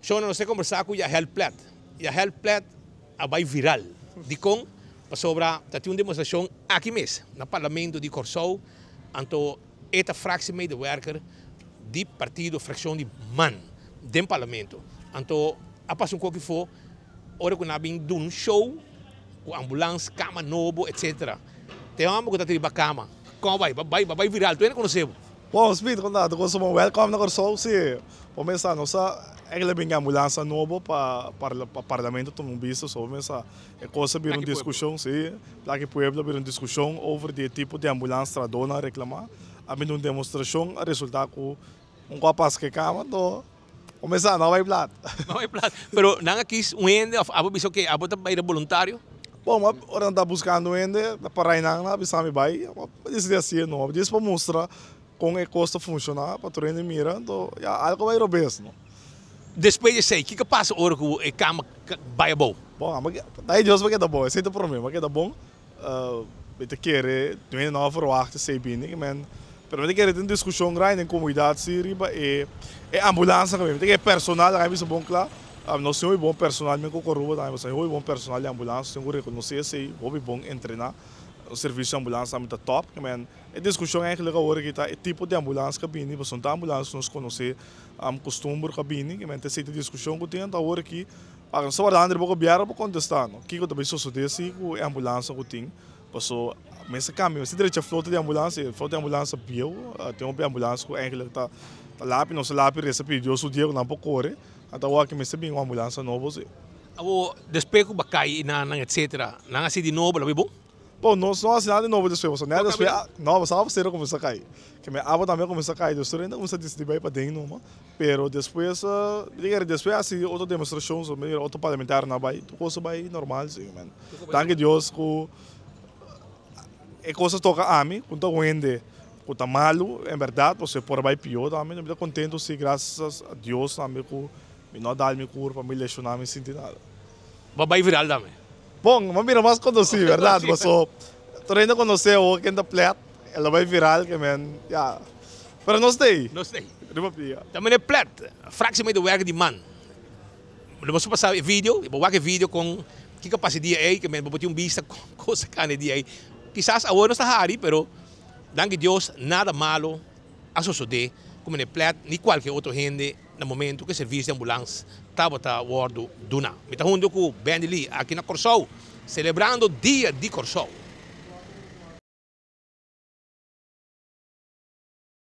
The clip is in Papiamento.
Shona, nos ta kombersá ku Yahel Plet. Yahel Plet a bai viral. Dikon? Pasobra ta tin un demostrashon aki mes, na Parlamento di Kòrsou, anto e ta fractiemedewerker di partido frakshon di man den Parlamento. Anto a pasa un koki fo ora ku nan a bin duna un show ku ambulans, kama nobo, etsetera. Te hòmber ku ta riba kama, kon a bai? Bo a bai viral, tur hende konosé bo. Bon, Speed, kon ta? Tur kos bon? Wèlkòm na Kòrsou. Sí, bo mester nos a eigenlijk bin ambulansa nobo pa pa Parlamento tuma un bista so. Bo mester e kos a bira un diskushon, sí, Plaki Pueblo a bira un diskushon over di e tipo di ambulans trahadónan a reklamá. A bini un demostrashon, a resultá ku un kos a pasa ku e kama, anto bo mester no a bai plat. No a bai plat. Pero nan a kis un hende òf abo bisa oke abo ta bai boluntario? Bon, ora nan ta buskando hende, ta para einan nan a bisa mi bai, a disidí hasié no, djis pa mustra kon e kos ta funshoná pa tur hende mira, anto ya algo bai robes no. Despues di esei, kiko pasa ora ku e kama bai abou? Bon, amo ta e Dios pa keda bon, esei ta promé, pa keda bon, mi ta kere tur hende no a verwagt esei bini, men, pero mi ta kere tin diskushon grandi den komunidat si riba e e ambulansa mi ta kere personal a bisa bon kla, nos tin hopi bon personal men ku Aruba tambe, nos tin hopi bon personal di ambulans, nos tin ku rekonosé esei, hopi bon entrená, nos servisio di ambulans tambe ta top, men. E diskushon eigenlijk awor aki ta e tipo di ambulans ku a bini, pasobra no ta ambulans ku nos konosé kustumber ku a bini, kimente esei ta e diskushon ku tin, anto awor aki nos ta wardando riba gobièrnu pa kontestá no kiko ta bai sosodé si ku e ambulansa ku tin, pasobra mester kambia, mester drecha flota di ambulans, e flota di ambulans ta bieu, tin hopi ambulans ku eigenlijk ta lapi, nos ta lapi resa pidi Dios su dia ku nan por kore, anto awor aki mester bini un ambulansa nobo si. Awor despues ku bakai nan etcetera, nan a hasi di nobo, lo bai bon? Bon, nos no hasi nada di nobo despues, pasobra nèt despues, no, pasobra awa sero kuminsá kai. Ke men awa tambe a kuminsá kai, dus tur hende a kuminsá disidí bai paden numa. Pero despues, mi ta kere despues a hasi otro demostrashon, so mi mira otro parlamentarionan a bai, tur kos a bai normal si, men. Danki Dios ku e kos a toka ami, ku ta un hende ku ta malu, en bèrdat, pasobra e por a bai pió tambe. Mi ta kontentu si, grasas a Dios tambe ku mi no a dal mi kurpa, mi leshoná, mi sinti nada. Bo a bai viral tambe? Bon, m'a bira mas konosí, bèrdat? Paso tur hende konosé awor ken ta Plet, el a bai viral ke men, ya. Pero nos ta ei. Nos ta ei. Riba pia. Ta meneer Plet, fraksie medewerker di man. Lo boso pasa e video, bo wak e video kon kiko a pasa e dia ei, ke men bo por tin un bista kon kos a kanda e dia ei. Kisas awor nos ta hari, pero danki Dios nada malo a sosodé ku meneer Plet ni kualke otro hende. Na momento ku e servisio di ambulans tabata wòrdu duná. Mi ta huntu ku Bendy Lee aki na Kòrsou, selebrando Dia di Kòrsou.